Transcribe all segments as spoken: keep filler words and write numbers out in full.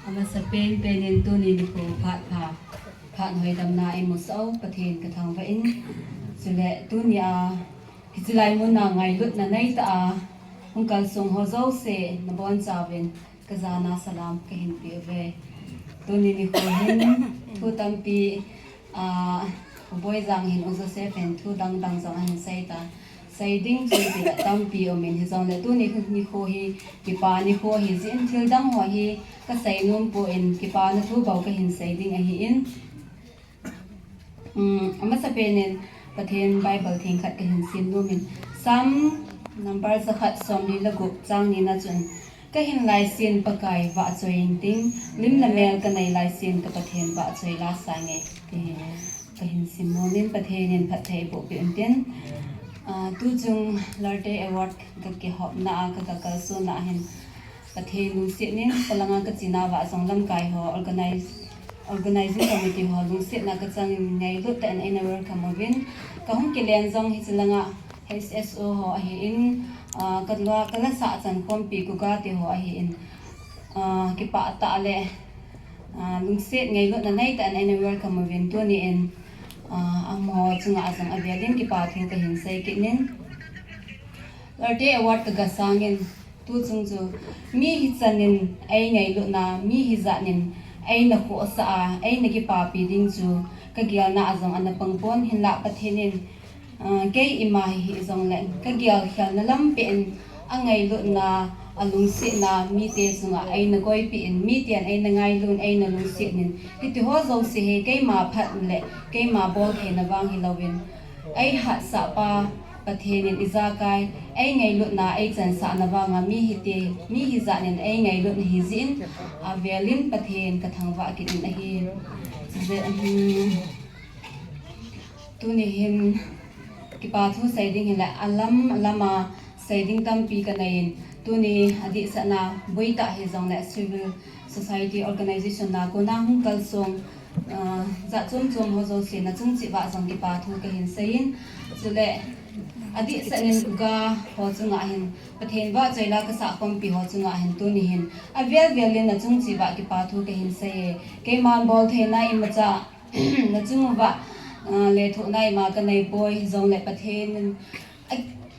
Amasapen penin tuni nikho phat pha, phat hoidamna eimusah u Pathen kathangvah in. Chule tunia hiche lai muna ngailutna neitah a hung kalsong ho jouse nabonchauvin kajana salam kahin peuve. Tuni nikho hin thu tampi, ah, U Boijang hin U Joseph hin thu dangdang jong ahin seitan. Sei ding chu tila tampi umin, hijongle tuni nikho hi kipa nikho ahijeh in thil dang ho hi kasei nompon kipana thu bou kahin sei ding ahin. Um, amasapen in Pathen Bible theng khat kahin sim nomin, Psalm number jakhat somli le gup chang nina chun, kahin laisin Pakai vahchoi inting, lim le mel kanei laisin ka Pathen vahchoi la sange, ti hi kahin sim nomin, Pathen in phatthei eiboh peh untin. Ah, tuchung Lorte Award kakihopna a, ka, kakalsonna a hin Pathen lungsetnin, kalanga kachena uva jong lamkai ho, organize, organizing committee ho lungsetna kachangin ngailut tah in eina welcome uvin, kahung kilen jong hiche langa H S O ho ahin, ah, kala, kalasah chankhompi Kuga te ho ahin, ah, kipah tah le, ah, lungset ngailutna neitah in eina welcome uvin, tuni in, ah, amaho chunga jong avelin kipa thu kahin sei kitnin. Lorte Award kaga sangin, tuchung chu mi hichanin eingailutna, mi hijanin eina khohsah a, eina kipapi ding chu kagelna a jong ana pangpon, hinlah Pathen in, ah, kei ima hijongle kagelkhelna lampi in angailutna, alungsetna mite chunga eina koipeh in, miten eina ngailun, eina lungsetnin, hitiho jouse hi keima phat le keima boltheina vang hilouvin, eihatsahpa Pathen in ijakai eingailutna eichansahna vanga mi hite, mi hijanin eingailut ahijeh in, avelin Pathen kathangvah kitnin ahi. Chujeh, um, tuni hin kipa thu sei ding hile alam alama sei ding tampi kaneiyin, tuni adehsetna boitah hijongle civil society organization na kona hung kalsong, ah, jat chom chom ho jouse nachung cheh uva jong kipa thu kahin seiyin, chule adehsetnin Kuga ho chunga hin, Pathen vahchoi la kasah khompi ho chunga hin, tuni hin avel velin nachung cheh uva kipa thu kahin seiye. Keiman boltheina imacha nachung uva, ah, lethuhna ima kaneipoi, hijongle Pathen in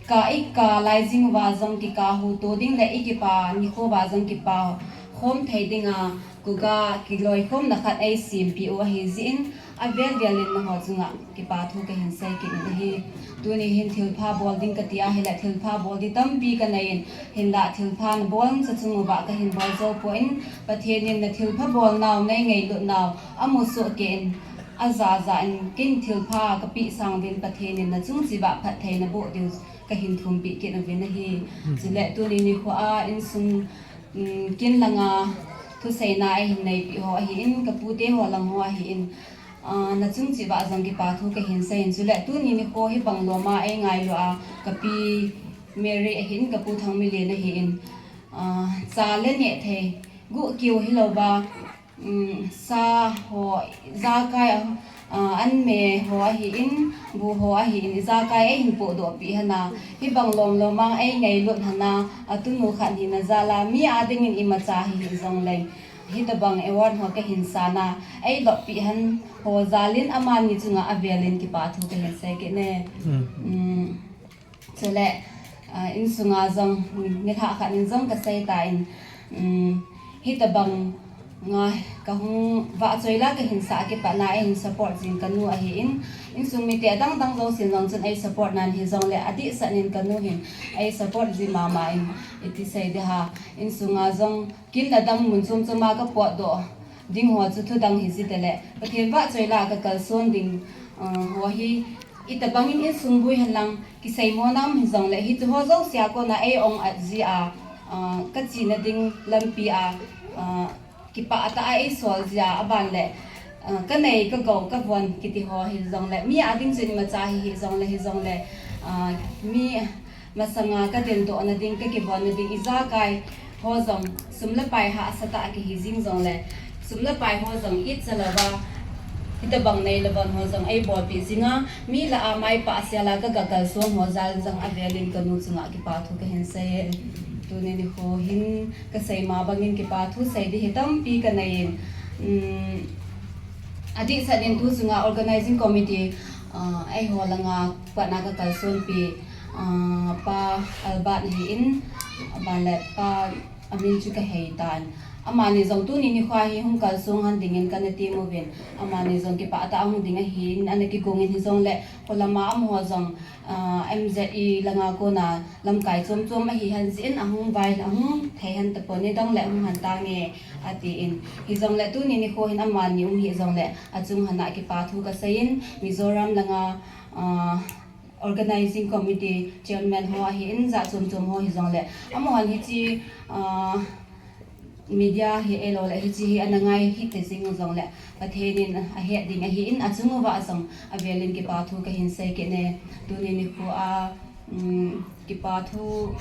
ka, ika laijing uva jong kikah huhto ding le ikipa nikho uva jong kipa khom thei dinga Kuga kiloikhomna khat eisempeh u ahijeh in, avel velin nangho chunga kipa thu kahin sei kitnin ahi. Tuni hin thilpha bol ding kati ahile thilpha bol ding tampi kaneiyin, hinlah thilpha nabol nachung uva kahin bol joupon, Pathen in nathilpha bolnau, neingailutnau amusoh keiyin, ajah jah in ken thilpha kapeh sanguvin Pathen in nachung cheh uva phatthei naboh diu kahin thumpeh kit uvin ahi. Chule tuni nikho a insung, um, ken langa thuseina eihin neipeh ho ahin, kapute ho lang ho ahin, ah, nachung cheh uva jong kipa thu kahin seiyin, chule tuni nikho hibang loma eingailu a kapi Mary ahin, kapu Thangmilen ahin, ah, cha le neh thei, guh keu hilouva, um, sa ho, ijakai, ah, an me ho ahin, bu ho ahin, ijakai eihin pohdohpeh hana, hibang lom loma eingailut hana atunu khat hina jal a, mi adingin imacha hi hijongleng hitobang award ho kahin sana eiloppeh han ho jal in amani chunga avel in kipa thu kahin sei kit e. Um, chule, ah, insunga jong nilhah khat in jong kaseitan, um, hitobang nga kahung vahchoi la kahin sah a kipatna eihin support jing kanu ahin, insung mite adang dang jousen jong chun ei support nan hijongle adehset in kanu hin ei support ji mama in, iti sei ding ham, insunga jong ken ladam mun chom chom a kapotdoh ding ho chu thudang hiji tele, Pathen vahchoi la kakalson ding, ah, ho hi itobang in insung boi henlang kiseimona um hijongle hiche ho jouse a kona ei ong at ji a, ah, kachena ding lampi a, ah, kipah tah a eisol ji a, aban le, ah, kanei kagou kavon kiti ho hijongle, mi ading chun imacha hi hijongle, hijongle, ah, mi masanga kadindohna ding, kakivonna ding, ijakai ho jong sum le pai hahsa tah a kihi jing jongle, sum le pai ho jong itcha louva, hitobang nei le von ho jong eibolpeh jinga, mi lah a maipah sel a kaga kalson ho jal in jong avel in kanu chunga kipa thu kahin sei e. Tuni nikho hin kasei ma bangin kipa thu sei ding hi tampi kanei in, um, adehset in tu chunga organizing committee, uh, eiho langa patna kakalsonpi, uh, Pa Albert hi in, aban le Pa amin chu kahei tan. Amani jong tuni nikho hi hung kalsong han dingin kana temuvin. Amani jong kipah tah a hung ding ahin, ana kigong in hijongle, kholama amaho jong, ah, M Z E langa kona lamkai chom chom ahi hen jeh in ahung vai, ahung thei hen tapon, nidang le hung hen tange, atin. Hijongle tuni nikho hin amani um hijongle, achung hana kipa thu kasei in, Mizoram langa, ah, Organizing Committee Chairman ho ahin, jat chom chom ho hijongle, amahon hiche, ah, media hi ahilou le hiche hi ana ngai hite jing u jongle, Pathen in ahet ding ahin, achung uva jong avel in kipa thu kahin sei kit e. Tuni nikho a, um, kipa thu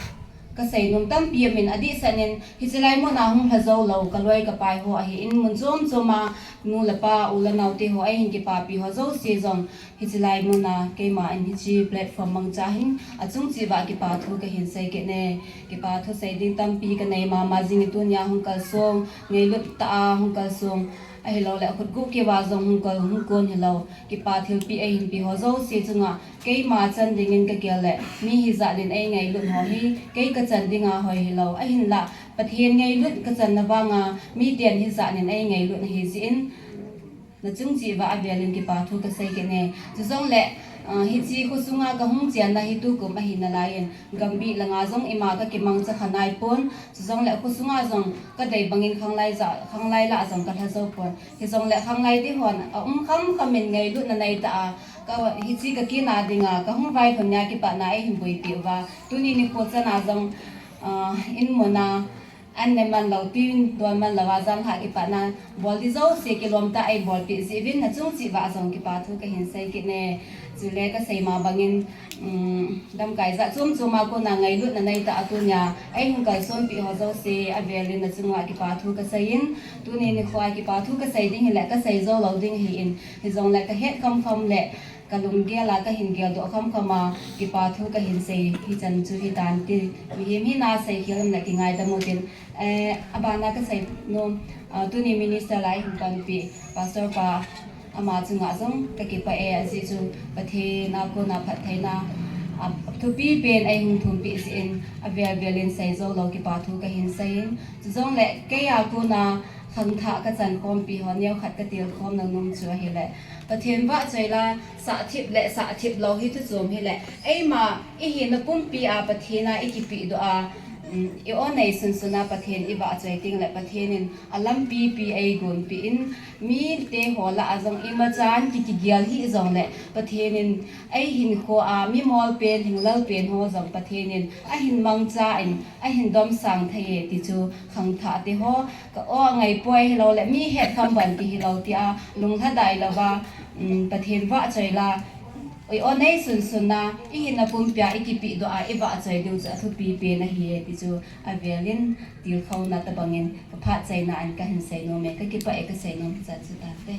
kasei nom tampi aumin, adehset in hiche lai muna hung lha jou lou kaloi kapai ho ahin, mun chom chom a nu le pa, u le nao te ho, eihin kipapi ho jouse jong, hiche lai muna keima in hiche platform mangcha hin achung cheh uva kipa thu kahin sei kit e. Kipa thu sei ding tampi kanei mama jing in, tunia hung kalsong, ngailut tah a hung kalsong, ahilou le khutguh keu a jong hung kal, hung kon hilou, kipa thilpeh eihin pe ho jouse chunga keima chan dingin kagel le, mi hijat in eingailut ho hi kei kachan dinga hoi hilou, ahinlah Pathen ngailut kachanna vanga miten hijat in eingailut ahi jeh in, nachung cheh uva avel in kipa thu kasei kit e. Chujongle, ah, hiche khosunga kahung chenna hi tukum ahi nalai in, Gambih langa jong ima kakimangcha kha naipon, chujongle khosunga jong kadei bangin khanglai ja, khanglai lah jong kalha jou pon. Hijongle khanglai te hon aum kham kham in ngailutna neitah a, ka, hiche kakina dinga kahung vailhun nia kipatna eihin boipi uva, tuni nikho chana jong, ah, in muna an ne man lou, tin don man lou a, janlhah kipatna bol ding jouse kilom tah a eibolpeh jeh uvin, nachung cheh uva jong kipa thu kahin sei kit e. Chule kasei ma bangin, um, lamkai jat chom chom a kona ngailutna neitah a tunia eihung kalsonpi ho jouse avel in nachung uva kipa thu kasei in, tuni nikho a kipa thu kasei ding hile kasei jou lou ding ahin, hijongle kahet kham kham le kalunggel a kahin geldoh kham kham a kipa thu kahin sei hichan chu hitante, mihem hina sei khel um le kingaidam utin, eh, abana kasei nom, ah, tuni minister lai hin panpi Pastor pa, ama chunga jong kakipah e, ajeh chu Pathen a kona phattheina, ah, thupi pen eihung thumpeh jeh in avel vel in sei jou lou kipa thu kahin sei in, chujongle kei a kona khangthah kachan khompi ho neokhat katilkhom nom chu ahile, Pathen vahchoi la, sahthip le sahthip lou hi thuchom hile, eima ihina pumpi a Pathen a ikipehdoh a, um, i-o nei sunsun a Pathen ivahchoi tengle Pathen in alampi pi eigonpeh in, mite ho lah a jong imachan ki, kigel hih jongle Pathen in eihinkho a mimol pen, hinglel pen ho jong Pathen in ahin mangcha in ahin domsang thei e ti chu khangthah te ho, ka o ngaipoi hilou le mi hetkham ban ti hilou tia lunglhadai louva, um, Pathen vahchoi la, i-o nei sunsun a ihina pumpi a ikipehdoh a ivahchoi diu chu athupi pen ahi e ti chu avel in tilkhouna tobangin kaphat chaina in kahin sei nom e, kakipah e, kasei nom hichan chu tante.